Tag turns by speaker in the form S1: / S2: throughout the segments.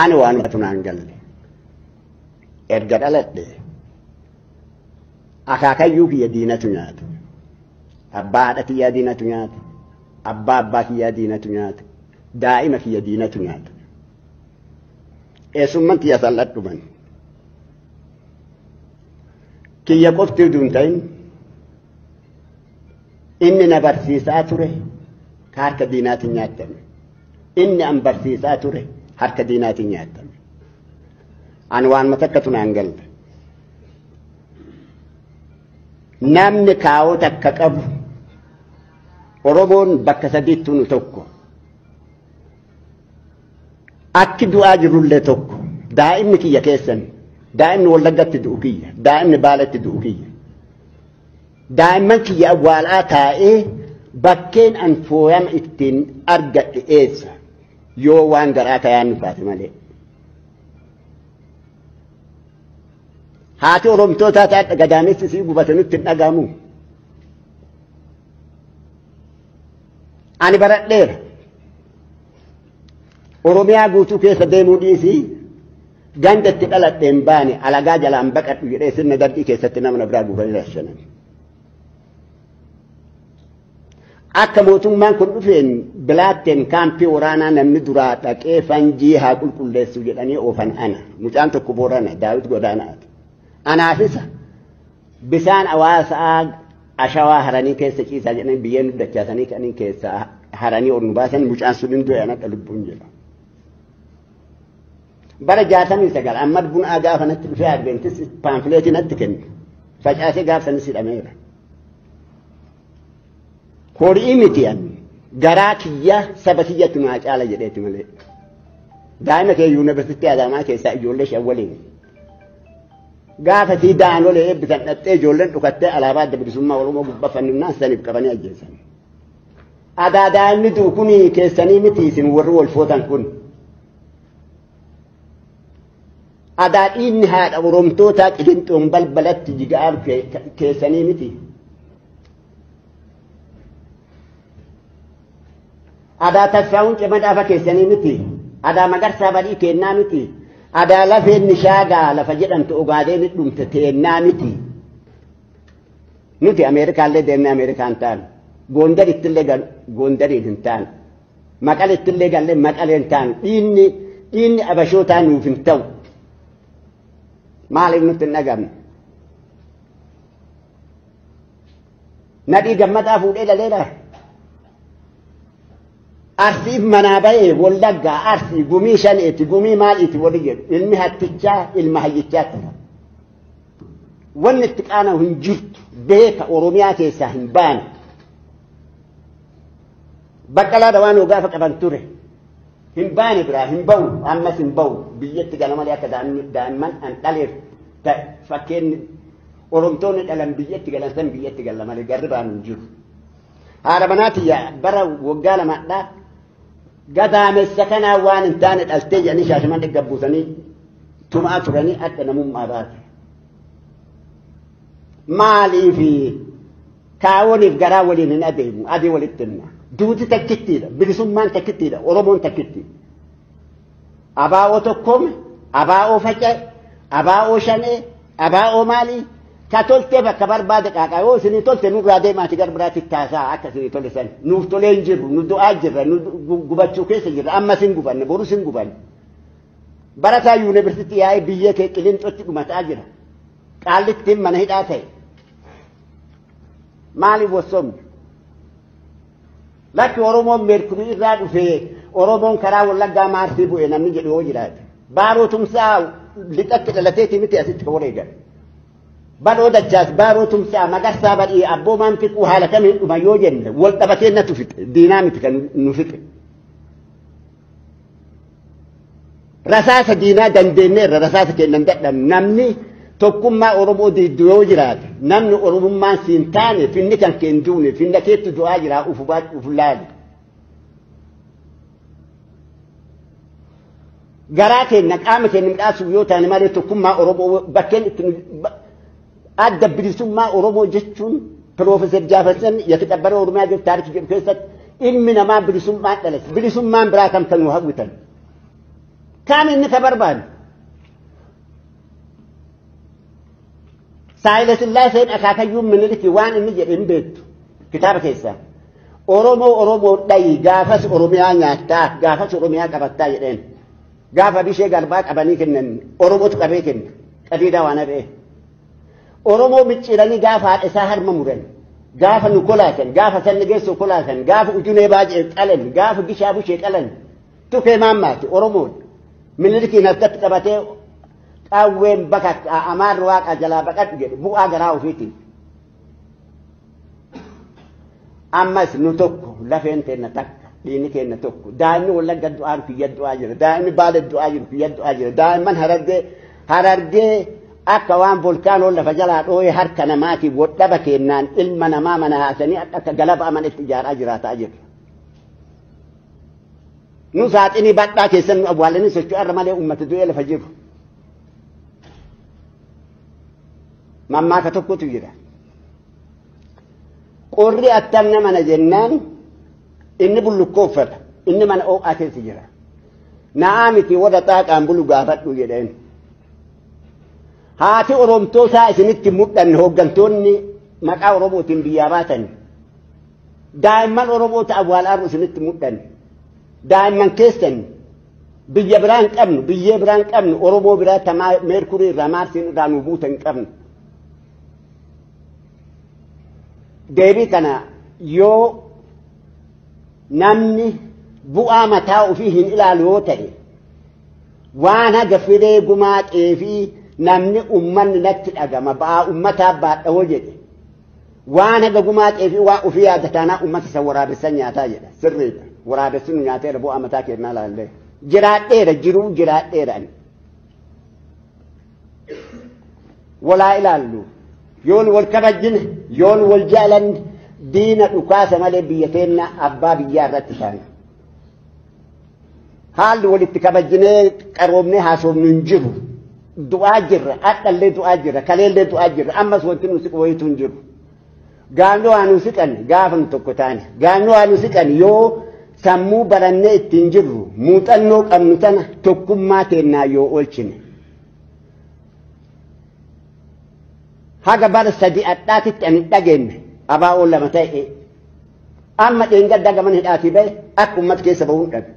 S1: Ani waan tunaan galle. Erga dhaladhe akaakayyuu kiyya diinatu nyaata. Abbaa haadha kiyyaa diinatu nyaata. Abbaa abbaa kiyyaa diinatu nyaata. Daa'ima kiyya diinatu nyaata. Eessummaan kiyya sal'adhuman. Kiyya qofti utuu hin ta'in inni na barsiisaa ture ka harka diinaatiin nyaattame. Inni an barsiisaa ture harka diinaatiin nyaattame. Ani waan takkatu naan galle. Namni kaawoo takka qabu Oromoon bakka sadiitti nu tokko. Akki du'aa jirullee tokko. Daa'imni kiyya keessan. Daa'imni Wallaggatti du'u kiyya. Daa'imni Baalatti du'u kiyya. Daa'imman kiyya awwaalaa taa'ee bakkeen an fooyama ittiin argadhe eessa yoo waan garaa kayaan nu taate malee. Haati Oromtootaa taate gadaamessi sii gubate nutti hin dhagahamu. Ani baradheera. Oromiyaa guutuu keessa deemuu dhiisii ganda itti dhaladhe hin baane alagaa jalaan baqadhu jedhee sirna darbii keessatti nama biraa guuranii rashanan. Akka mootummaan kun dhufeen bilaatteen kaampii waraanaa namni duraa dhaqee fanjii haa qulqulleessu jedhanii oofan ana. Mucaan tokko Boorana Daawit Godaanaati. Anaafisa bisaan hawaasaa ashawaa haranii keessa ciisaa jedhanii biyyeen dachaasanii ka'anii keessaa haranii ol nu baasan mucaan sun hin du'e anadha lubbuun jedha. Bara 69 Ahmad Bunaa gaafa natti dhufee Adventis paamfileetii natti kenne. Facaasee gaafa sanis hidhameera. Horii miti ani garaa kiyya saba kiyyatti naa caala jedheeti malee. Daa'ima kee yuunivarsiitii Adaamaa keessaa ijoollee shan waliin. Gaafa sii daanolee eebbisan dhattee ijoolleen dhukattee alaabaa adda bilisummaa Oromoo gubbaa fannifnaan saniif qabanii ajjeesan. Adaa daa'imni du'u kuni keessanii miti isin warri wal footan kun. Adaa dhiinni haadha Oromtootaa qilinxoon balbalatti jigaa keessanii miti. Adaa Tasfaa'uun Camadaafa keessanii miti. Adaa Magarsaa Badii keennaa miti. Adaa lafeen Nishaagaa lafa jedhamtu Ogaadeen dhumte teennaa miti. Nuti Ameerikaallee deemnee Ameerikaan taanu. Gondarittillee Gondariin hin taanu. Maqalettillee gallee Maqaleen taanu. Dhiinni abashootaa nuuf hin ta'u. Maaliif nutti hin dhagamne? Nadhii Gammadaa fuudhee laleera. Arsiif manaa bahee Wallaggaa Arsii gumii shaneeti gumii maaliiti wali jedhu ilmi hattichaa ilma hayyichaa ta'a. Wanni itti qaana'u hin jirtu beeka Oromiyaa keessaa hin baane. Baqqalaa Dawaan gaafa qaban ture. Hin baane biraa hin ba'u ammas hin ba'u biyyatti gala malee akka daa'imman an dhaleef ta'e fakkeenyi Oromtoonni dhalan biyyatti galan san biyyatti gala malee garri baanu hin jiru. Haadha manaatiyya bara waggaa lamadhaa gadaamessa kanaa waan hin taane dhaltee jedhanii Shaashaman gabbuusanii tumaa turanii akka namummaa baate. Maaliif kaawwaniif garaa waliin hin adeemu adii walitti himna. Duuti takkittiidha bilisummaan takkittiidha Oromoon takkittiidha. Abaa'oo tokkoome abaa'oo faca'e abaa'oo shanee abaa'oo maalii ka toltee bakka barbaade qaaqaa yoo isinii tolte nurraa deemaati gara biraatti taasaa akka isinii tole san nuuf tolee hin jirru nu du'aa jirra nu gubachuu keessa jirra ammas hin gubanne borus hin gubanne. Barataa yuunivarsiitii yaa'ee biyya kee Qilinxootti dhumataa jira. Qaallittiin mana hidhaa ta'e. Maaliif wassoomne? Lakki Oromoon meerkurii irraa dhufee Oromoon karaa Wallaggaa Maarsii bu'e namni jedhu yoo jiraate. Baaroo Tumsaa lixatti dhalateeti miti asitti kan wareegame. Badhoo Dachaas Baaroo Tumsaa Magarsaa Badhii Abboomaan Fiquu haala kamiin dhuma yoo jenne wal dhabatee natu fixe diinaa miti kan nu fixe. Rasaasa diinaa dandeenyeerra rasaasa kennan dadhabne namni tokkummaa Oromoo diiddu yoo jiraate namni Oromummaan siin taane finni kan kee hin duune finna keetti du'aa jiraa uf laali. Garaa keenya qaama keenya midhaasuuf yoo taane malee tokkummaa Oromoo bakkeen itti adda bilisummaa Oromoo jechuun Piroofeesar Jaafarsan yataqabbara Oromiyaa jedhu taarikii jedhu keessatti ilmi namaa bilisummaan dhalate bilisummaan biraa kam kan nu hawwitan. Kam inni ka barbaadu? Saayila Sillaaseen akaakayyuun Minilikii waan inni jedhe hin beektu kitaaba keessaa. Oromoo Oromoo dhayi gaafas Oromiyaa nyaattaa gaafas Oromiyaa qabattaa jedheen. Gaafa bishee garbaa qabanii kennan Oromootu qabee kenna qadiidaa waan hafee. Oromoo micciiranii gaafa haadha isaa harma muran gaafa nu kolaasan gaafa sanni geessoo kolaasan gaafa ujunee baajee qalan gaafa gishaa bushee qalan tukee maammaati Oromoon Minilikiin harkatti qabatee qawween bakka amaarri waaqa jalaa baqadhu jedhe bu'aa garaa ofiitiin. Ammas nu tokko lafeen teenna takka dhiinni keenna tokko daa'imni Wallagga du'aa kiyya du'aa jira daa'imni Baale du'aa jiru kiyya du'aa jira daa'imman Harargee akka waan volkaanoon lafa jalaa dhooyee harka namaatiin wodhaba kennaan ilma namaa mana haasanii akka galaba mana itti ijaaraa jiraataa jirra. Nu saaxinii badhaa keessan nu awwaalanii socho'arra malee uummata du'ee lafa jiru. Mammaaka tokkotu jira. Qorri attam nama na jennaan inni bullukkoo uffata inni mana oo'aa keessa jira. Na'aa miti warra xaaqaan bulu gaafadhu jedheen. Haati Oromtootaa isinitti mul'anne hooggantoonni maqaa Oromootiin biyyaa baatan. Daa'imman Oromoota awwaalaaru isinitti mul'anne. Daa'imman keessan biyya biraa hin qabnu, biyyee biraa hin qabnu, Oromoo biraa tamaa meerkurii irraa maarsiin irraa nu buuta hin qabnu. Deebii kana yoo namni bu'aa mataa ofii hin ilaalu yoo ta'e waan haga firee gumaa xeefii namni ummanni natti dhagama ba'aa ummataa baadhawoo jedhe waan haga gumaa xeefii waa ofii yaadataanaa ummata isa waraabessan nyaataa jedha sirriidha waraabessi nu nyaateera bu'aa mataa kennaa laallee jiraadheera jiruu jiraadheera ani walaa ilaallu yoon wal kabajjine yoon wal jaalanne diina dhukaasa malee biyya teenna abbaa biyyaa irratti taana. Haalli walitti kabajjinee qaroomnee haasofnu hin jiru. Du'aa jirra, hadhallee du'aa jirra, kaleellee du'aa jirra, ammas wanti nu siqu wayitu hin jiru. Gaafni waa nu siqan gaafa nu tokko taane, gaafni waa nu siqan yoo sammuu barannee ittiin jirru muuxannoo qabnu tana tokkummaa teennaa yoo oolchine. Haga bara sadi adhaatitti ani dhageenye abaa'oon lama ta'e amma dheengaddaa gaman hidhaatii ba'e akka uummata keessa bahuun dhabe.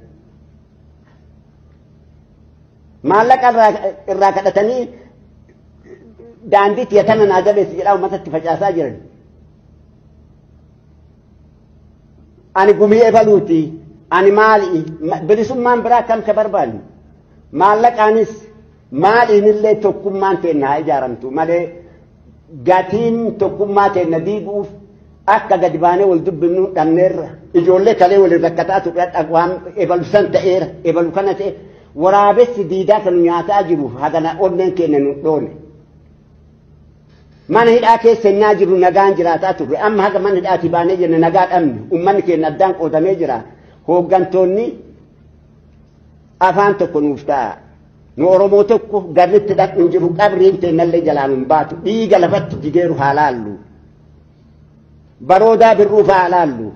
S1: Maallaqa irraa kadhatanii daandii tiyatana naa jabeessi jedhaa uummatatti facaasaa jiran. Ani gumii ebaluuti ani maali bilisummaan biraa kam ka barbaannu maallaqaanis maaliinillee tokkummaan teenna haa ijaaramtu malee gatiin tokkummaa teenna diiguuf akka gadi baanee wal dubbifnu dhabneerra ijoollee kalee waliin rakkataa turre waan ebalu san ta'eera ebalu kana ta'e waraabessi diidaa kan nyaataa jiru hagana onneen keenya nu dhoone. Mana hidhaa keessa innaa jiru nagaan jiraataa turre amma haga mana hidhaatii baanee jenna nagaa dhabne uummanni keenya addaan qoodamee jira hooggantoonni afaan tokko nuuf ta'a. Nu Oromoo tokko garritti dhaqnu hin jiru qabriin teennallee jalaan hin baatu dhiiga lafatti jigeeru haa laallu. Baroodaa birruu fa'aa laallu.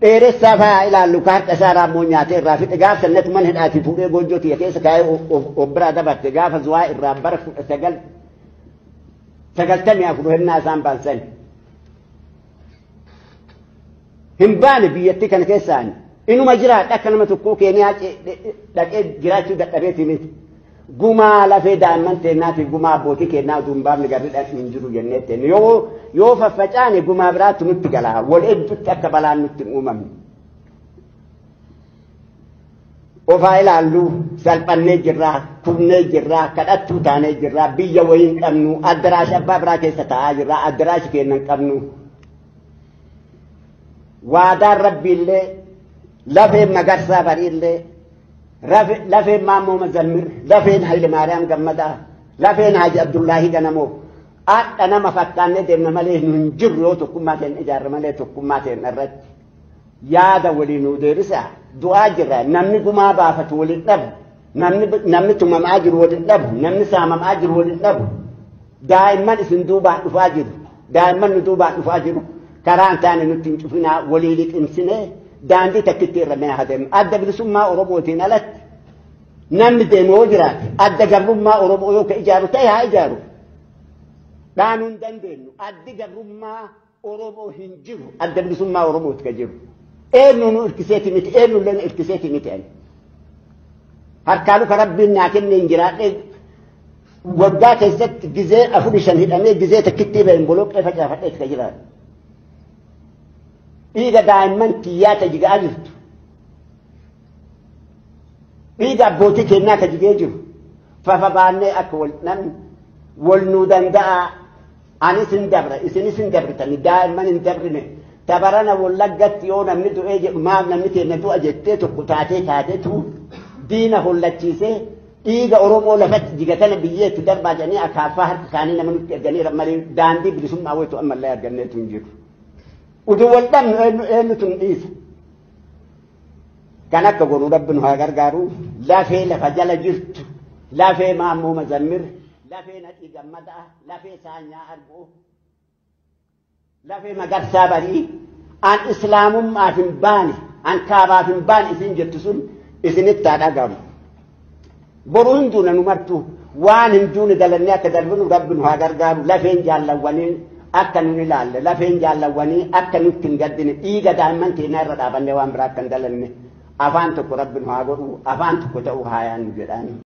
S1: Dheeressaa fa'aa ilaallu ka harka isaa raammoo nyaatee irraa fixe gaafa sannatu mana hidhaatii fuudhee goojjoo tiyya keessa kaa'ee of biraa dabarte gaafa zuwaa irraa bara 1994 hennaa isaan baansan. Hin baane biyyattii kana keessaan inuma jiraadha akka nama tokkoo Keeniyaa dhaqee jiraachuu dadhabeetii miti. Gumaa lafee daa'imman teennaatiif gumaa abbootii kennaa utuu hin baafne garri dhaqni hin jiru jennee teenne yoo faffacaane gumaa biraatti nutti gala wal hedduutti akka balaan nutti hin uumamne. Ofaa ilaallu salphannee jirraa kufnee jirraa kadhattuu taanee jirraa biyya wayii hin qabnu addaraasha abbaa biraa keessa taa'aa jirraa addaraasha keenya hin qabnu. Waadaan rabbiillee lafeen magarsaa bariillee lafeen Maammoo Mazammir, lafeen Hayile Maariyaam Gammadaa, lafeen Haaji Abdullaahii Ganamoo hadha nama fakkaannee deemna malee nu hin jirru yoo tokkummaa keenya ijaarra malee tokkummaa keenya irratti yaada walii nuu deebisa du'aa jirra namni gumaa baafatu waliin dhabu namni tumamaa jiru waliin dhabu namni saamamaa jiru waliin dhabu daa'imman isin duubaan dhufaa jiru daa'imman nu duubaan dhufaa jiru karaa hin taane nutti hin cufinaa walii liqimsinee Daandii takkitti irra mee haa deemnu. Adda bilisummaa Oromootiin alatti namni deemu yoo jiraate, adda gabrummaa Oromoo yoo ka ijaaru ta'e haa ijaaru. Dhaanuu hin dandeenyu. Addi gabrummaa Oromoo hin jiru. Adda bilisummaa Oromooti ka jiru. Eenyu nu irkiseeti miti, eenyu illee nu irkiseeti miti ani. Harkaa luka Rabbiin naa kenne hin jiraadhee, waggaa keessatti gizee afur shan hidhamee, gizee takkittii ba'een boloqqee facaafadhee ka jiraadhu. Dhiiga daa'imman tiyyaa ta jigaa jirtu. Dhiiga abbootii kennaa ka jigee jiru. Fafa baannee akka wal namni wal nuu danda'a. Anis hin dabra, isinis hin dabritani, daa'imman hin dabrine. Tabarana Wallaggatti yoo namni du'ee jedhu, maaf namni keenya du'a jettee tokko taatee taateetu diina hollachiisee dhiiga Oromoo lafatti jigatana biyyeetti darbaa jedhanii akaaffaa harka isaanii nama nutti erganiira malee, daandii bilisummaa wayitu ammallee arganneetu hin jiru. Utuu wal dhabnu eenyu eenyutu nu dhiisa? Kan akka godhu Rabbi nu haa gargaaru. Lafee lafa jala jirtu, lafee Maammoo Mazammir, lafee Nadhii Gammadaa, lafee Saanyaa Arboo, lafee Magarsaa Barii, an islaamummaaf hin baane, an kaabaaf hin baane isin jettu sun isinitti haa dhagamu. Boru hin duuna nu martu, waan hin duune dalannee akka darbinu Rabbi nu haa gargaaru. Lafeen jaallawwanii akka nun ilaalle, lafeen jaallawwanii akka nutti hin gaddine, dhiiga daa'imman keenyaa irra dhaabannee waan biraa akka hin dalanne, afaan tokko Rabbi nu haa godhu, afaan tokko ta'uu haa yaannu jedhaan.